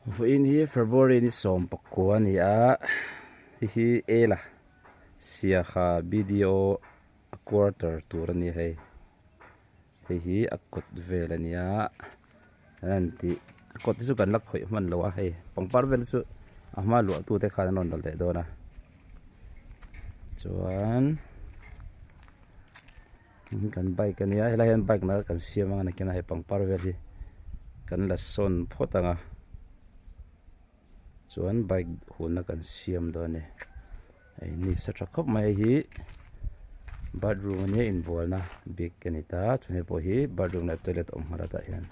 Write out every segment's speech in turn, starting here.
Vawiin hi February ni 19 a ni a, hei hi Ela Siaha BDO a quarter tur a ni hei. Hei hi a kawt vel a nia an han tih a kawt te chu kan la khawih hman lo a hei pangpar vel chu a hma luah tu te khan an rawn la leh dawn a chuan kan bike a nia helai hian bike nal kan siam anga nakinah hei pangpar vel hi kan la sawn phawt ang a chuan bike hunna kan siam dawn a ni. Hei ni sa tha khawp mai hi bathroom ania inbualna bik a ni ta chuan hei pawh hi bathroom leh toilet a awm nghal a tah hian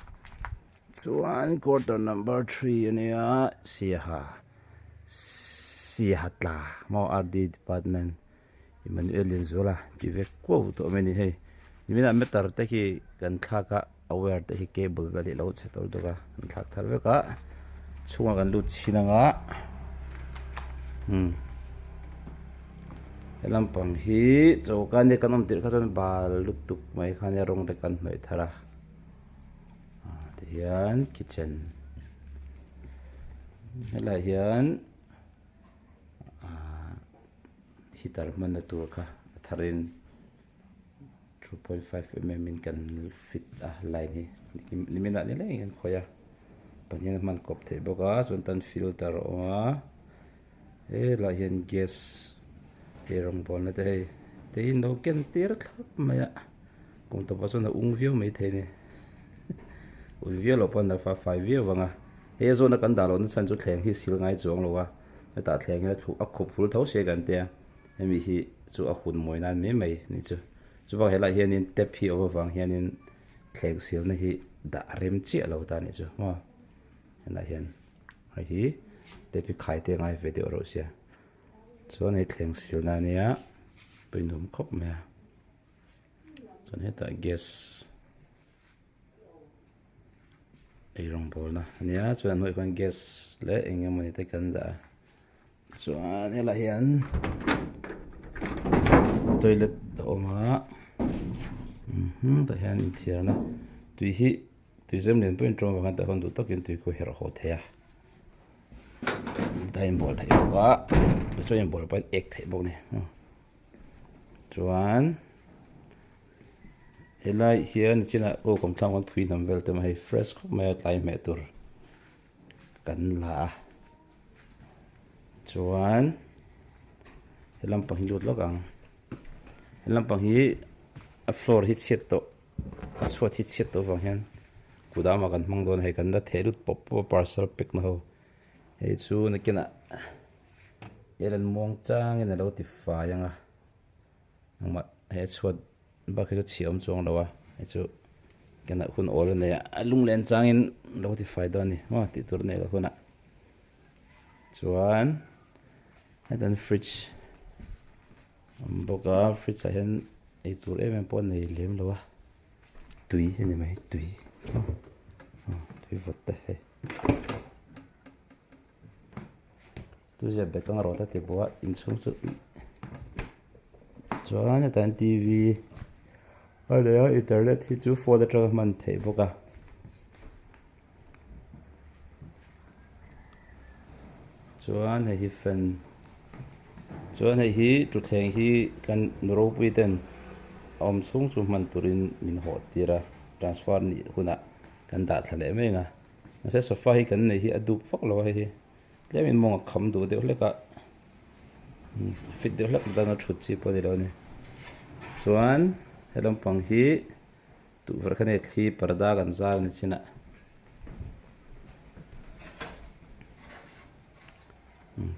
chuan quarter number three ania siaha siaha tla maw R D department Emmanuel Lianzuala tih ve kuau tawh mai a ni hei niminah meter te khi kan thlak a a wire te hi cable vel hi a lo chhe tawlh bawk a an thlak thar vek a chhungah kan lut chhin ang a umm he lampang hi choka nia kan awm tirh kha chuan bal lutuk mai kha nia rawng te kan hnawih thar a ah tihian kitchen helaiah hian ah heater hmanna tur kha a tharin. 2.5 mm in kan fit a line hi nimin ah ni lengin kan khawih a pahnih a hman kawp theih bawk a chuan tan filter a awm a helaiah hian gas ei rawngbawlna te hei te hi an lo ken tir thlap mai a kum tawpah chuan a ung viau maithei a ni ui viau loh pawn a fa fai viau ang a hei a zawhna kan dah lohna chhan chu thleng hi sil ngai chuang lo a hetah thleng hian a khup hul tho sia kan tia. Hemi hi chu a hun mawi nan mai mai ni chu. Chubak helaiah hianin tap hi awm avang hianin thleng silna hi dah rem chiah lo ta nih chu maw. Helaiah hian hei hi tap hi khai te ngai ve deuh reuh sia. Chuan hei thleng silna ania pawimawh khawp mai a. Chuan hetah gas eirawng bawlna ania chuan a hnuaiah khuan gas leh eng emawni te kan dah a. Chuan helaiah hian toilet a awm a tah hian inthiarna tui hi tui zem lian pawh in tawng avang hian tah hian duh takin tui khu herh haw thei a tah a inbual theih bawk a tichuan inbual pawh in ek theih bawk a ni chuan helai hian nichinah aw kawmthlang khawn phui hnam vel te hei fresh khawp mai a tlai hmeh tur kan la a. Chuan he lampang hi lut lawk ang he lampang hi a floor hi chhiat tawh a chhuat hi chhiat tawh avang hian kudam ah kan hmang dawn a hei kan la theh lut pawp pawp a parcel pack na ho hei chu nakinah elen muang changin alo ti fai ang a engmah he chhuat bak hi chu chhia awm chuang lo a hei chu kenah hun awl a nei a a lunglen changin lo ti fai dawn a ni maw tih tur a nei loh hunah. Chuan hetan fridge a awm bawk a fridge ah hian eitur em em pawh a nei lem lo a tui a ni mai tui tui vawt te hei tuzia bag anga rawt a ti bawk a inchhung chu chuan hetah hian t v a nei a internet hi chu phone atanga hman theih bawk a. Chuan hei hi fan chuan hei hi thutthleng hi kan nu ropui ten a awm chhung chu hman turin min hawh tir a transfer nih hunah kan dah thla leh mai ang a mahse sofa hi kan neih hi a dup vak lo a hei hi tlemin mawng a kham duh deuh hlek a fit deuh hlek dang a thut chi pawh a ni lo a ni chuan he lampang hi. Tukverh kha nia thli parda kan zar a ni chin a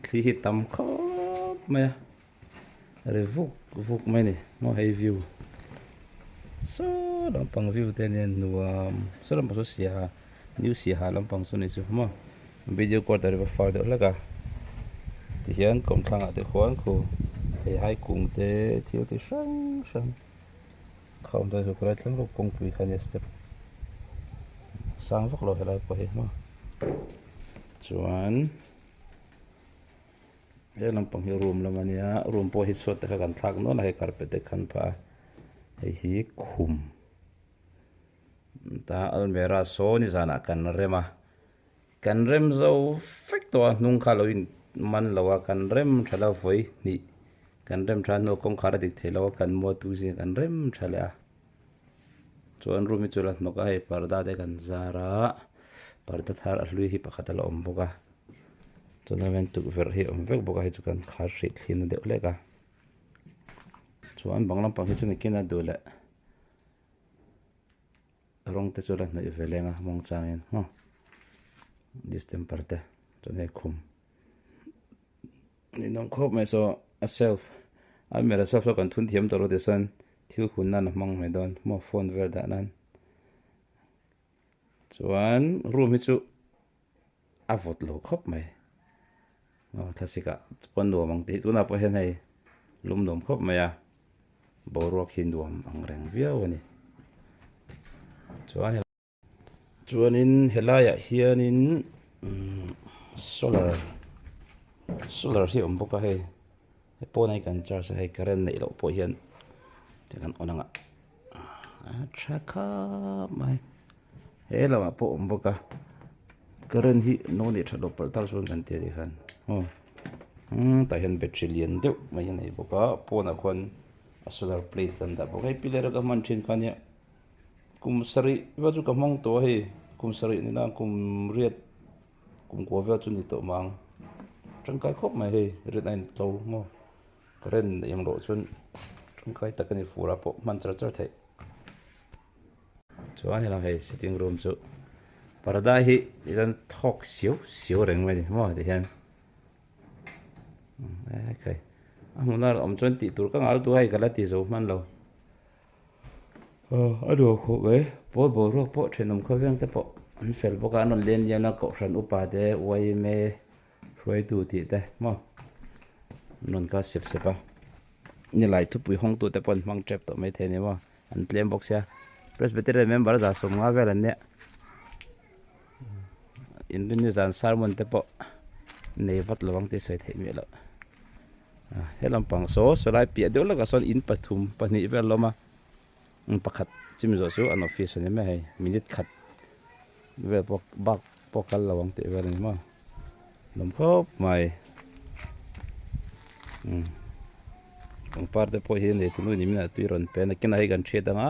thli hi tam khawp mai a ri vuk vuk mai a ni maw hei view saw lampang view te ania nuam saw lampang saw siaha new siaha lampang chu ni chu maw video quarter hi va far deuh hlek a tihian kawmthlang ah te khuan khu theihai kung te thil chi hrang hrang. Khawm dawn chu khawlai thleng rawk kawngpui kha ania step sang vak lo helai pawh hi maw chuan he lampang hi room lam ania room pawh hi chhuat te kha kan thlak nual a hei carpet te khan phah a hei hi khum ta almera saw nizanah kan rem a. Kan rem zo vek tawh a hnung kha lo in man lo a kan rem tha lo vawi hnih kan rem tha hnuah kawngkhar a dik thei lo a kan muatu zing kan rem tha leh a chuan room hi chu la hnawk a hei parda te kan zar a parda thar a hlui hi pakhat a la awm bawk a chuan hian tukverh hi a awm vek bawk a hei chu kan khar hrih thlir na deuh hlek a chuan bang lampang hi chu nikin a duh leh. Rawng te chu la hnawih ve leng a mawng changin maw distemper te chuan hei khum ninawm khawp mai saw a shelf a mera shelf saw kan thun thiam tawh lo tih chuan thil hun nan a hmang mai dawn maw phone vel dah nan chuan room hi chu a vawt lo khawp mai aw thlasik ah pawn nuam ang tih tunah pawh hian hei lum nuam khawp mai a boruak hi nuam ang reng viau a ni chuan chuanin helaiah hianin umm solar solar hi a awm bawk a hei hei pawn a kan charge a hei current neih loh pawh hian kan on ang a a tha khawp mai. He lamah pawh awm bawk a current hi no neih that loh palh tak chuan kan ti a ni khan aw umm tah hian battery lian deuh mai a nei bawk a pawnah khuan a solar plate kan dah bawk a hei pillar a ka hman thin kha nia kum sarih vel chu ka hmang tawh a hei kum sarih ni na kum riat kum kua vel chu ni tawh mang tangkai khawp mai hei rin a intlo maw current eng loh chuan tangkai tak a ni fur ah pawh hman char char theih. Chuan helai hei sitting room chu parda hi tichuan thawk siau siau reng mai a ni maw tihian ekhai a hmun a awm chuan tih tur ka nghal duh a hei ka la ti zo hman lo a nuam khawp mai pawl boruak pawh thenawm khawveng te pawh an fel bawk a an rawn len lian a kohhran upa te yma hruaitu tih te maw an rawn kal sep sep a nilai thupui hawngtu te pawh an hmang tep tawh maithei a ni maw. An tlem bawk sia Presbyterian member 150 vel an nia inrinni zan sermon te pawh nei vat lo ang tih sawi theih miah loh he lampang saw sawlai piah deuh lawkah sawn in pathum pahnih vel a awm a pakhat chim zawh chu an office a ni mai a hei minute khat vel pawh bak pawh kal lo ang tih vel a ni maw. Nuam khawp mai umm pangpar te pawh hi nei tunu ni min a tui rawn pen a kinah hi kan hriat ang a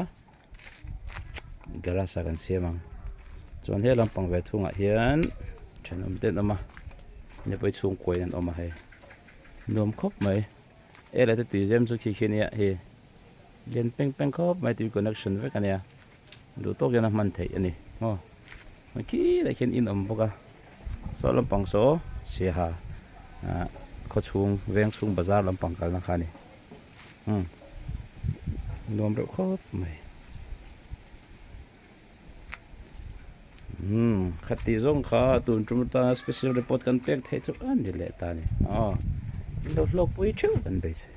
garage ah kan siam ang chuan he lampang ve thungah hian thenawm te an awm a ni pawh hi chhungkua in an awm a hei nuam khawp mai e leh te tui zem chu khi khi ania hei lian peng peng khawp mai tui connection vek ania. Duh tawk hian a hman theih a ni maw khilai khian in awm bawk a saw lampang saw siaha ah khawchhung veng chhung bazar lampang kalna kha a ni umm nuam reuh khawp mai umm khati zawng kha tun tum atana special report kan pek theih chu a ni leh ta a ni aw lo hlawkpui theuh kan beisei.